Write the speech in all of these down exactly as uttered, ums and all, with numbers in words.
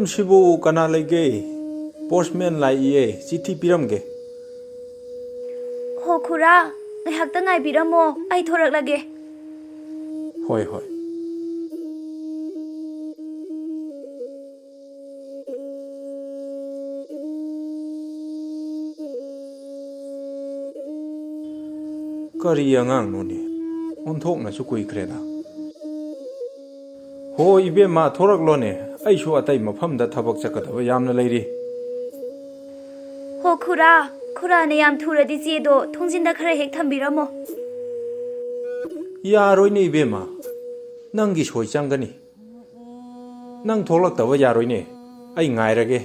ꯁꯤꯕꯨ ꯀꯅꯥ ꯂꯩꯒꯦ? ꯄꯣꯁꯃꯦꯟ ꯂꯥꯛꯏꯌꯦ, ꯆꯤꯊꯤ ꯄꯤꯔꯝꯒꯦ꯫ ꯍꯣ ꯈꯨꯔꯥ, ꯉꯥꯏꯍꯥꯛꯇ ꯉꯥꯏꯕꯤꯔꯝꯃꯣ, ꯑꯩ ꯊꯣꯔꯛꯂꯒꯦ꯫ ꯍꯣꯏ, ꯍꯣꯏ꯫ ꯀꯔꯤ ꯑꯉꯥꯡꯅꯣꯅꯦ? ꯑꯣꯟꯊꯣꯛꯅꯁꯨ ꯀꯨꯏꯈ꯭ꯔꯦꯗ꯫ ꯍꯣ ꯏꯕꯦꯝꯃ, ꯊꯣꯔꯛꯂꯣꯅꯦ, ꯑꯩꯁꯨ ꯑꯇꯩ ꯃꯐꯝꯗ ꯊꯕꯛ ꯆꯠꯀꯗꯕ ꯌꯥꯝꯅ ꯂꯩꯔꯤ꯫ ꯍꯣ ꯈꯨꯔꯥ, ꯈꯨꯔꯥꯅ ꯌꯥꯝ ꯊꯨꯔꯗꯤ ꯆꯦꯗꯣ ꯊꯣꯡꯖꯤꯟꯗ ꯈꯔ ꯍꯦꯛ ꯊꯝꯕꯤꯔꯝꯃꯣ꯫ ꯌꯥꯔꯣꯏꯅꯦ ꯏꯕꯦꯝꯃ, ꯅꯪꯒꯤ ꯁꯣꯏ ꯆꯪꯒꯅꯤ꯫ ꯅꯪ ꯊꯣꯛꯂꯛꯇꯕ ꯌꯥꯔꯣꯏꯅꯦ, ꯑꯩ ꯉꯥꯏꯔꯒꯦ꯫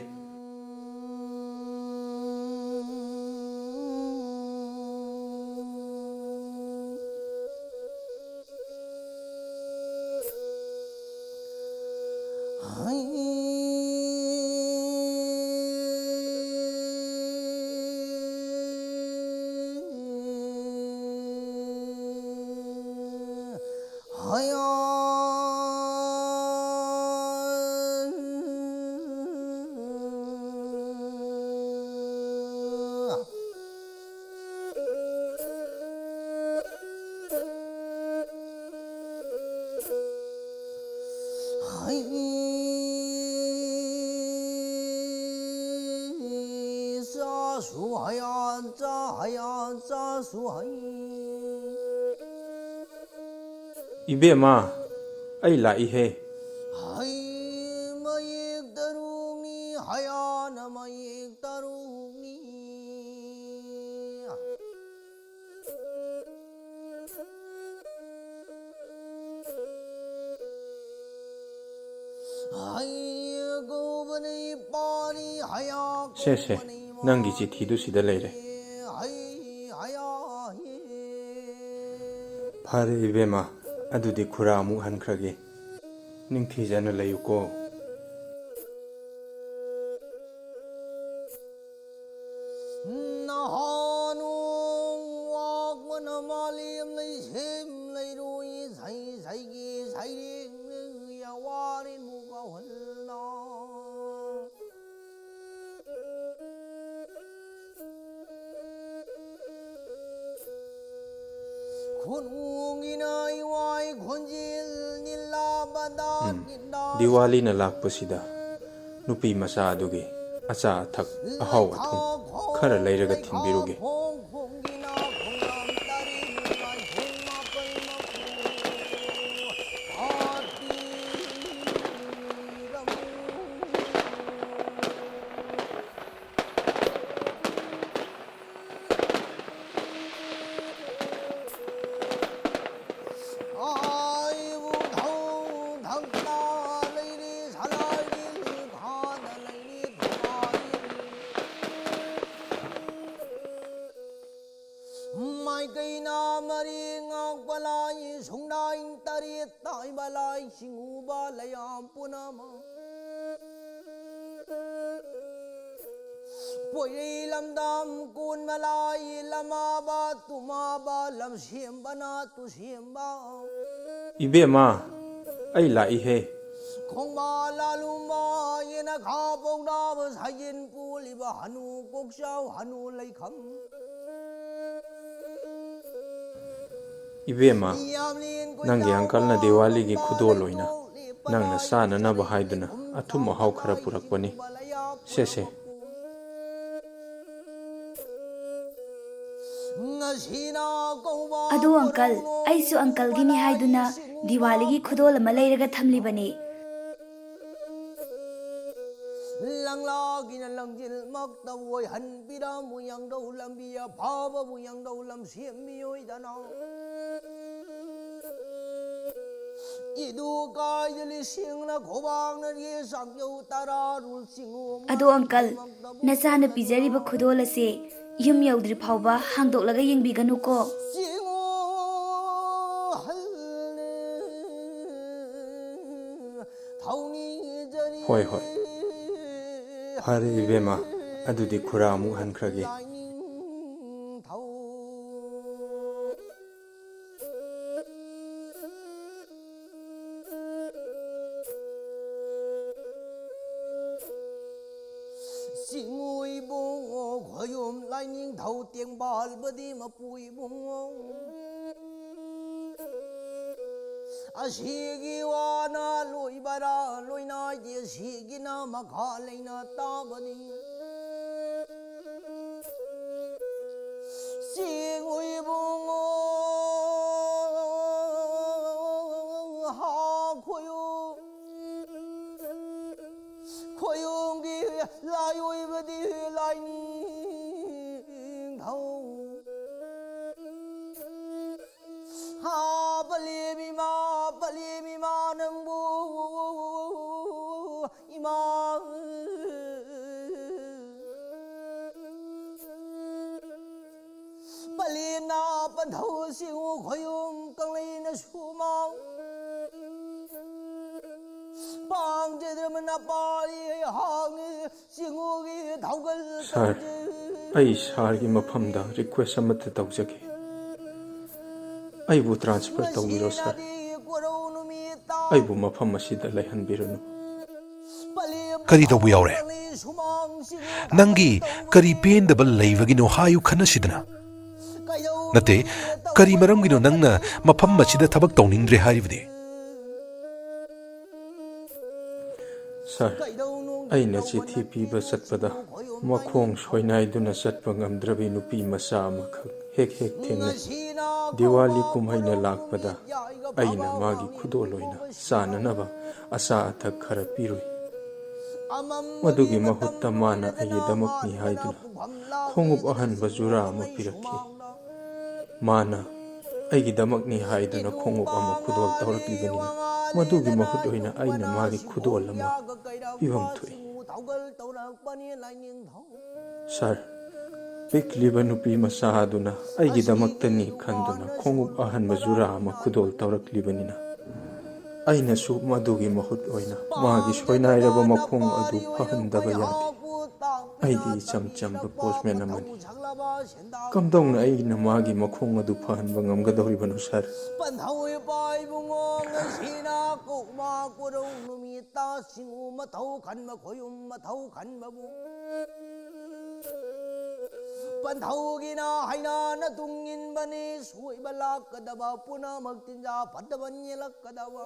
ꯏꯕꯦꯝꯃ, ꯑꯩ ꯂꯥꯛꯏꯍꯦ꯫ ꯍꯩ ꯃꯌꯦꯛ ꯇꯔꯨꯛꯅꯤ, ꯍꯌꯥꯅ ꯃꯌꯦꯛ ꯇꯔꯨꯛꯅꯤ꯫ ꯁꯦ, ꯁꯦ, ꯅꯪꯒꯤ ꯆꯤꯊꯤꯗꯨ ꯁꯤꯗ ꯂꯩꯔꯦ꯫ ꯐꯔꯦ ꯏꯕꯦꯝꯃ, ꯑꯗꯨꯗꯤ ꯈꯨꯔꯥ ꯑꯃꯨꯛ ꯍꯟꯈ꯭ꯔꯒꯦ꯫ ꯅꯤꯡꯊꯤꯖꯅ ꯂꯩꯌꯨꯀꯣ꯫ ꯅꯍꯥꯟ ꯅꯣꯡ ꯋꯥꯛꯄꯅ ꯃꯥꯂꯦꯝ ꯂꯩꯁꯦꯝ ꯂꯩꯔꯣꯏ ꯁꯩ ꯁꯩꯒꯤ ꯁꯩꯔꯦꯡ ꯌꯥꯋꯥꯔꯦꯟꯕꯨ ꯀꯥꯎꯍꯜꯂ꯫ ꯈꯨꯅꯨꯡꯒꯤ ꯅꯥꯏꯋꯥꯏ ꯈꯣꯟꯖꯦꯜ ꯅꯤꯜꯂꯥꯕꯗ ꯎꯝ, ꯅꯤꯟꯗꯥ ꯗꯤꯋꯥꯂꯤꯅ ꯂꯥꯛꯄꯁꯤꯗ ꯅꯨꯄꯤ ꯃꯆꯥ ꯑꯗꯨꯒꯤ ꯑꯆꯥ ꯑꯊꯛ, ꯑꯍꯥꯎ ꯑꯊꯨꯝ ꯈꯔ ꯂꯩꯔꯒ ꯊꯤꯟꯕꯤꯔꯨꯒꯦ꯫ ꯃꯥꯏꯀꯩꯅ ꯃꯔꯤ ꯉꯥꯛꯄ ꯂꯥꯏ ꯁꯨꯡꯗꯥꯏ ꯇꯔꯦꯠ ꯇꯥꯏꯕ ꯂꯥꯏ ꯁꯤꯡꯎꯕ ꯂꯩꯌꯥꯝ ꯄꯨꯝꯅꯃꯛ꯫ ꯄꯣꯏꯔꯩ ꯂꯝꯗꯝ ꯀꯣꯟꯕ ꯂꯥꯏ ꯂꯃꯥꯕ ꯇꯨꯃꯥꯕ ꯂꯝꯁꯦꯝꯕꯅ ꯇꯨꯁꯦꯝꯕ꯫ ꯏꯕꯦꯝꯃ, ꯑꯩ ꯂꯥꯛꯏꯍꯦ꯫ ꯈꯣꯡꯕꯥ ꯂꯥꯂꯨꯝꯕ ꯌꯦꯅꯈꯥ ꯄꯧꯅꯥꯕ ꯁꯥꯏꯖꯤꯟ ꯄꯨꯂꯤꯕ ꯍꯅꯨ ꯀꯣꯛꯆꯥꯎ ꯍꯅꯨ ꯂꯩꯈꯝ꯫ ꯏꯕꯦꯝꯃ, ꯅꯪꯒꯤ ꯑꯪꯀꯜꯅ ꯗꯤꯋꯥꯂꯤꯒꯤ ꯈꯨꯗꯣꯜ ꯑꯣꯏꯅ ꯅꯪꯅ ꯆꯥꯅꯅꯕ ꯍꯥꯏꯗꯨꯅ ꯑꯊꯨꯝ ꯑꯍꯥꯎ ꯈꯔ ꯄꯨꯔꯛꯄꯅꯤ꯫ ꯁꯦ, ꯁꯦ꯫ ꯑꯗꯣ ꯑꯪꯀꯜ, ꯑꯩꯁꯨ ꯑꯪꯀꯜꯒꯤꯅꯤ ꯍꯥꯏꯗꯨꯅ ꯗꯤꯋꯥꯂꯤꯒꯤ ꯈꯨꯗꯣꯜ ꯑꯃ ꯂꯩꯔꯒ ꯊꯝꯂꯤꯕꯅꯤ꯫ ꯂꯪꯂꯥꯒꯤꯅ ꯂꯪꯖꯤꯜꯃꯛꯇ ꯑꯣꯏꯍꯟꯕꯤꯔꯝꯃꯨ ꯌꯥꯡꯗꯧ ꯂꯝꯕꯤ ꯑꯐꯕꯕꯨ ꯌꯥꯡꯗꯧ ꯂꯝꯁꯦꯝ ꯃꯤꯑꯣꯏꯗꯅ꯫ ꯏꯗꯨ ꯀꯥꯏꯗ ꯂꯤꯁꯤꯡꯅ ꯈꯨꯕꯥꯛꯅ ꯌꯦ ꯆꯥꯛꯌꯧ ꯇꯔꯥ ꯔꯨꯜ ꯆꯤꯡꯉꯨ ꯑꯗꯣ ꯑꯪꯀꯜ, ꯅꯆꯥꯅ ꯄꯤꯖꯔꯤꯕ ꯈꯨꯗꯣꯜ ꯑꯁꯦ ꯌꯨꯝ ꯌꯧꯗ꯭ꯔꯤ ꯐꯥꯎꯕ ꯍꯥꯡꯗꯣꯛꯂꯒ ꯌꯦꯡꯕꯤꯒꯅꯨꯀꯣ꯫ ꯆꯤꯡꯉꯨ ꯍꯜꯂꯦ꯫ ꯍꯣꯏ, ꯍꯣꯏ꯫ ꯐꯔꯦ ꯏꯕꯦꯝꯃ, ꯑꯗꯨꯗꯤ ꯈꯨꯔꯥ ꯑꯃꯨꯛ ꯍꯟꯈ꯭ꯔꯒꯦ꯫ ꯆꯤꯡꯉꯨ ꯏꯕꯨꯡꯉꯣ, ꯈꯣꯌꯨꯝ ꯂꯥꯏꯅꯤꯡꯊꯧ ꯇꯦꯡꯕꯥꯜꯕꯗꯤ ꯃꯄꯨ ꯏꯕꯨꯡꯉꯣ꯫ ꯑꯁꯤꯒꯤ ꯋꯥꯅ ꯂꯣꯏꯕꯔꯥ ꯂꯣꯏꯅꯥꯏꯗꯦ, ꯑꯁꯤꯒꯤꯅ ꯃꯈꯥ ꯂꯩꯅ ꯇꯥꯕꯅꯤ꯫ ꯆꯦꯡꯉꯨ ꯏꯕꯨꯡꯉꯣ, ꯍꯥ ꯈꯣꯏꯌꯨ꯫ ꯈꯣꯏꯌꯨꯝꯒꯤ ꯂꯥꯏ ꯑꯣꯏꯕꯗꯤ ꯂꯥꯏꯅꯤꯡꯊꯧ꯫ ꯍꯥ, ꯄꯂꯦꯝ ꯏꯃꯥ, ꯄꯂꯦꯝ ꯏꯃꯥ ꯅꯪꯕꯨ ꯏꯃꯥ꯫ ꯄꯂꯦꯝꯅ ꯄꯟꯊꯧ ꯆꯤꯡꯉꯨ ꯈꯣꯏꯌꯨꯝ ꯀꯪꯂꯩꯅ ꯁꯨꯃꯥꯡ꯫ ꯄꯥꯡꯖꯗ꯭ꯔꯕꯅ ꯄꯥꯔꯤ ꯍꯥꯡꯉꯤ ꯆꯤꯡꯉꯨꯒꯤ ꯊꯧꯒꯜ ꯁꯥꯔ, ꯇꯧꯖꯩ꯫ ꯑꯩ ꯁꯥꯔꯒꯤ ꯃꯐꯝꯗ ꯔꯤꯀ꯭ꯋꯦꯁ ꯑꯃꯠꯇ ꯇꯧꯖꯒꯦ꯫ ꯑꯩꯕꯨ ꯇ꯭ꯔꯥꯟꯁꯐꯔ ꯇꯧꯕꯤꯔꯣ, ꯁꯥꯔ꯫ ꯉꯁꯤꯅꯗꯤ ꯀꯣꯔꯧ ꯅꯨꯃꯤꯠꯇ ꯑꯩꯕꯨ ꯃꯐꯝ ꯑꯁꯤꯗ ꯂꯩꯍꯟꯕꯤꯔꯅꯨ꯫ ꯀꯔꯤ ꯇꯧꯕ ꯌꯥꯎꯔꯦ? ꯅꯪꯒꯤ ꯀꯔꯤ ꯄꯦꯟꯗꯕ ꯂꯩꯕꯒꯤꯅꯣ ꯍꯥꯏꯌꯨ ꯈꯟꯅꯁꯤꯗꯅ꯫ ꯅꯠꯇꯦ, ꯀꯔꯤ ꯃꯔꯝꯒꯤꯅꯣ ꯅꯪꯅ ꯃꯐꯝ ꯑꯁꯤꯗ ꯊꯕꯛ ꯇꯧꯅꯤꯡꯗ꯭ꯔꯦ ꯍꯥꯏꯔꯤꯕꯗꯤ? ꯁꯥꯔ, ꯑꯩꯅ ꯆꯤꯊꯤ ꯄꯤꯕ ꯆꯠꯄꯗ ꯃꯈꯣꯡ ꯁꯣꯏꯅꯥꯏꯗꯨꯅ ꯆꯠꯄ ꯉꯝꯗ꯭ꯔꯕꯤ ꯅꯨꯄꯤ ꯃꯆꯥ ꯑꯃꯈꯛ ꯍꯦꯛ ꯍꯦꯛ ꯊꯦꯡꯅꯩ꯫ ꯗꯤꯋꯥꯂꯤ ꯀꯨꯝꯍꯩꯅ ꯂꯥꯛꯄꯗ ꯑꯩꯅ ꯃꯥꯒꯤ ꯈꯨꯗꯣꯜ ꯑꯣꯏꯅ ꯆꯥꯅꯅꯕ ꯑꯆꯥ ꯑꯊꯛ ꯈꯔ ꯄꯤꯔꯨꯏ꯫ ꯃꯗꯨꯒꯤ ꯃꯍꯨꯠꯇ ꯃꯥꯅ ꯑꯩꯒꯤꯗꯃꯛꯅꯤ ꯍꯥꯏꯗꯨꯅ ꯈꯣꯡꯎꯞ ꯑꯍꯟꯕ ꯖꯨꯔꯥ ꯑꯃ ꯄꯤꯔꯛꯈꯤ꯫ ꯃꯥꯅ ꯑꯩꯒꯤꯗꯃꯛꯅꯤ ꯍꯥꯏꯗꯨꯅ ꯈꯣꯡꯎꯞ ꯑꯃ ꯈꯨꯗꯣꯜ ꯇꯧꯔꯛꯂꯤꯕꯅꯤꯅ, ꯃꯗꯨꯒꯤ ꯃꯍꯨꯠ ꯑꯣꯏꯅ ꯑꯩꯅ ꯃꯥꯒꯤ ꯈꯨꯗꯣꯜ ꯑꯃ ꯄꯤꯐꯝ ꯊꯣꯛꯏ꯫ ꯁꯥꯔ, ꯄꯤꯛꯂꯤꯕ ꯅꯨꯄꯤ ꯃꯆꯥ ꯑꯗꯨꯅ ꯑꯩꯒꯤꯗꯃꯛꯇꯅꯤ ꯈꯟꯗꯨꯅ ꯈꯣꯡꯎꯞ ꯑꯍꯟꯕ ꯖꯨꯔꯥ ꯑꯃ ꯈꯨꯗꯣꯜ ꯇꯧꯔꯛꯂꯤꯕꯅꯤꯅ, ꯑꯩꯅꯁꯨ ꯃꯗꯨꯒꯤ ꯃꯍꯨꯠ ꯑꯣꯏꯅ ꯃꯥꯒꯤ ꯁꯣꯏꯅꯥꯏꯔꯕ ꯃꯈꯣꯡ ꯑꯗꯨ ꯐꯍꯟꯗꯕ ꯌꯥꯗꯦ꯫ ꯑꯩꯗꯤ ꯏꯆꯝ ꯆꯝꯕ ꯄꯣꯁꯃꯦꯟ ꯑꯃꯅꯤ꯫ ꯀꯝꯗꯧꯅ ꯑꯩꯅ ꯃꯥꯒꯤ ꯃꯈꯣꯡ ꯑꯗꯨ ꯐꯍꯟꯕ ꯉꯝꯒꯗꯧꯔꯤꯕꯅꯣ, ꯁꯥꯔ? ꯄꯟꯊꯧ ꯏꯄꯥ ꯏꯕꯨꯡꯉꯣ, ꯉꯁꯤꯅ ꯀꯧꯃꯥ ꯀꯣꯔꯧ ꯅꯨꯃꯤꯠꯇ ꯆꯤꯡꯉꯨ ꯃꯊꯧ ꯈꯟꯕ ꯈꯣꯏꯌꯨꯝ ꯃꯊꯧ ꯈꯟꯕꯕꯨ ꯄꯟꯊꯧꯒꯤꯅ ꯍꯩꯅꯥꯅ ꯇꯨꯡ ꯏꯟꯕꯅꯤ꯫ ꯁꯣꯏꯕ ꯂꯥꯛꯀꯗꯕ ꯄꯨꯝꯅꯃꯛ ꯆꯤꯟꯖꯥ ꯐꯠꯇꯕ ꯌꯦꯜꯂꯛꯀꯗꯕ꯫